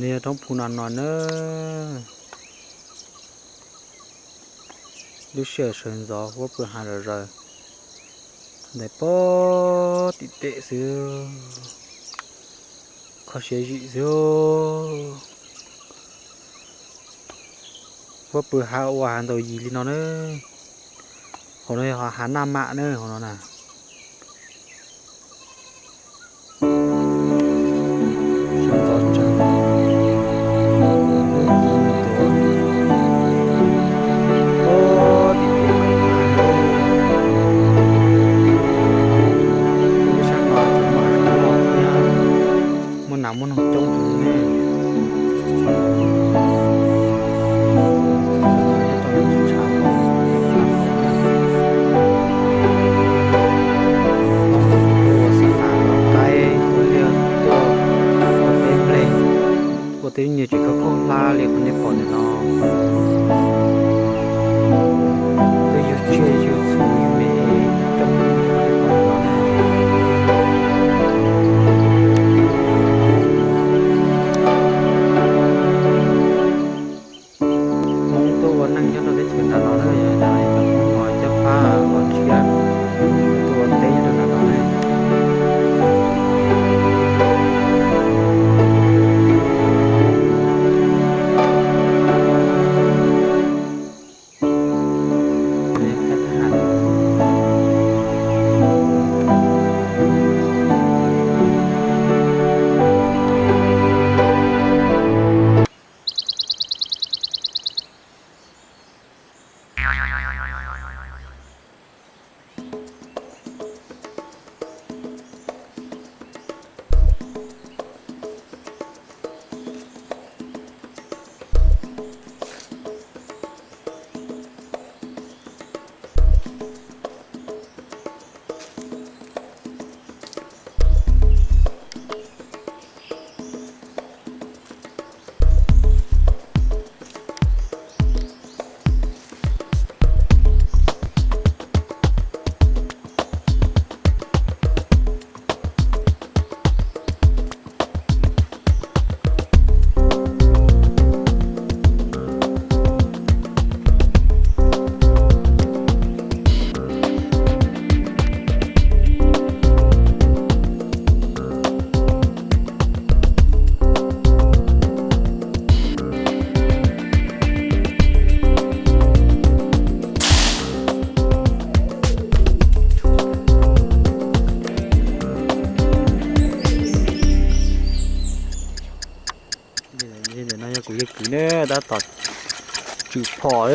Yog roob phu no no na. Lub sij hawm sawv ntxov huab pw hav zom zaws, ntawm pog tim tes xwb, kho siab zim xwb. Huab pw hav ua hav ntaus yim li no na. Hauv no yog hav naj mam na, hauv no na. Muaj nas muaj noog coob heev ne. Tuaj ua xab nam los qaib, ua liaj tuaj ua teb nplej, ua teb nyuag tsis khawb khaub hlab li qhov nej pom ntawm no. Tuaj yug tsiaj yug txhu yug me coob li qhov nej pom ntawm no na. Hmoob tuaj ua neej nyob rau teb chaws nram no na, yog cov Hmoob uas coj pab los tshiab tuaj ua teb nyob rau nram no na. Ntawm no yog kuv yawg kwv ne, tab tom tswm phom,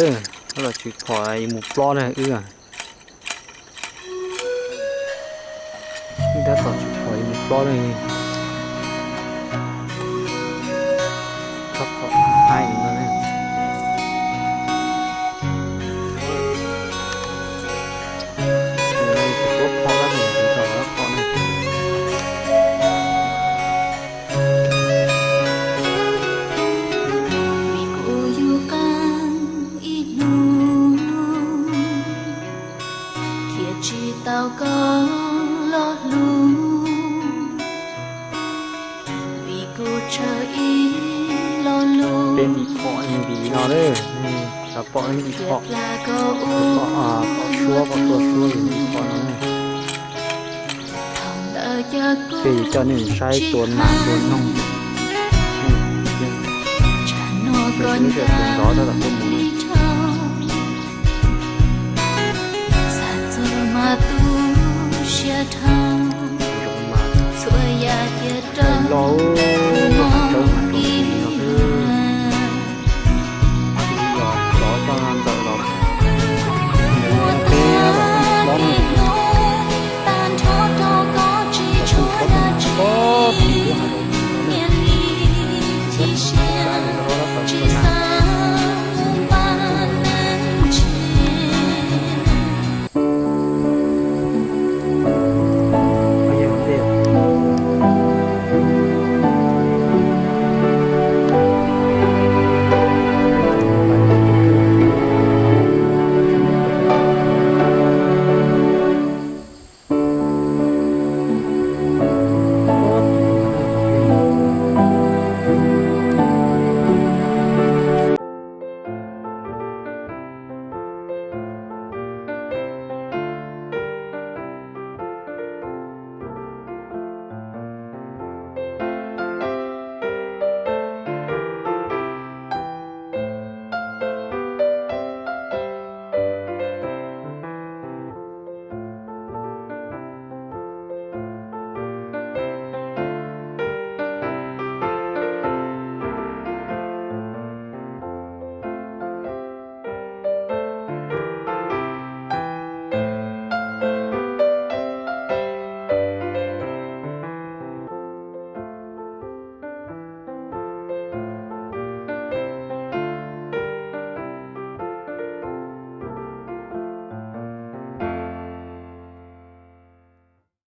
tab tom tswm phom mus plob na wb. Wb tab tom tswm phom mus plob na. Tsob phom haib no na. Tus tuav phom tab tom mus rau tus phom na. Kuv yug qeej ib hnub thiaj tsis tau koj los hlub, vim kuv tshaw ib lo lus. Peb ntim phom ntim no, cov pom ntim phom, pom suab, pom tua suab ntim phom no. Ces coj nej mus saib tua nas tua noog. Mus saib lub sij hawm ntxov tab tom tuaj mus na. Los